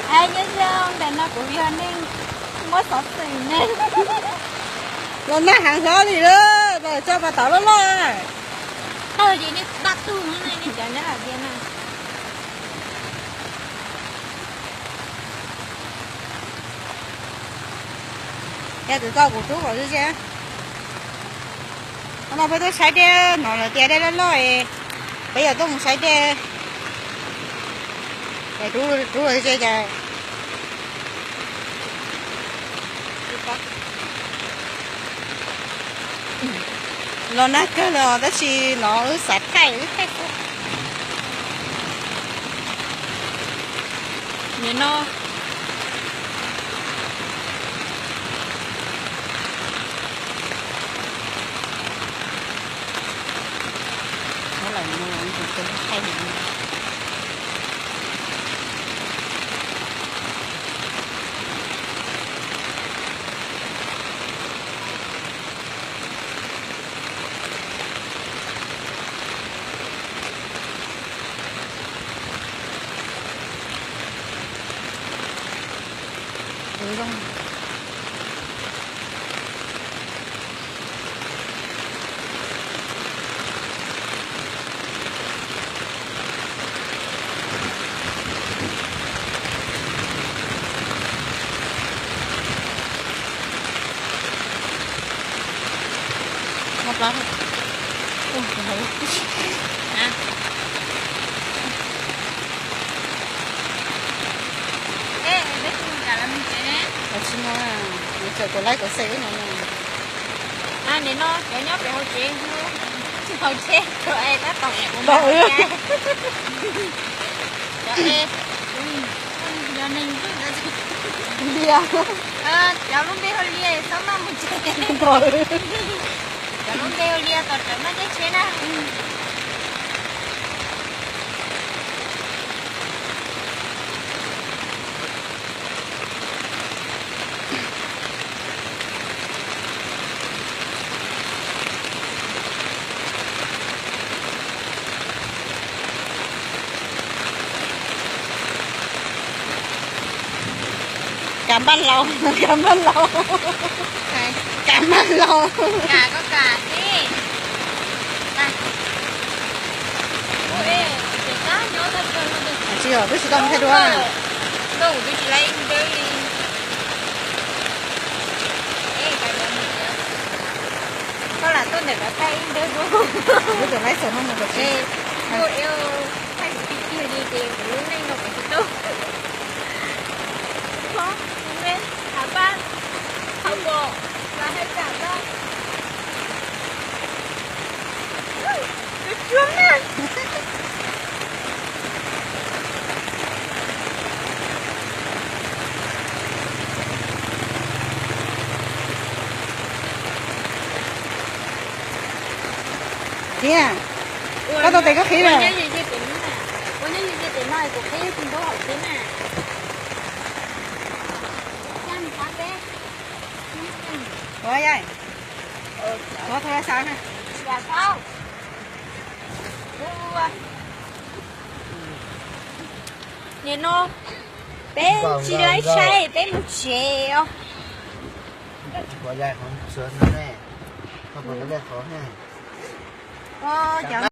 Nyob zoo, ntawm no kuv yog neeg muab xov xwm ne. Los nag heev hlo li lawm, tso pas tauv loj loj. Tawg ces nej dab tug ne, nej cov nyob hauv tiag na. Yog tus tau kuv rub kom ze. Hnub no peb tuaj saib dej, hnov lawv tias dej loj loj es peb yuav tuaj mus saib dej. Rub, rub los ze cas. Los nag kawg li os, tab sis no wb xav thaij, wb thaij xwb. Nim no Tsis muaj, tseem kuv laib kuv xeem no. Nim no cov nyob pem hauv tsev, hauv tsev cov es tab tom, cov es, cov neeg, cov lub npe hu Liaj, txhob maj mus tsev. Cov lub npe hu Liaj tom rawv maj ncej tsheb na. Kav npaj laus, kav npaj laus, kav npaj laus. Tsis yog, twb tsis tau mus thaij duab. Koj lam tuaj ntawm kov thaij ib ntawd duab. Kuv tus laib xom no mus kom tsis, thaij tiag tiag li ces kuv lub neej no kuv tsis tau. Koj, kuv me, Hav Paj, Hav Pom, Hav Paj. Thiab, koj tau tes koj qhib lawm. Ua, thov thov xav na. Nim no peb tsis laib saib, peb mus tsev os. Cov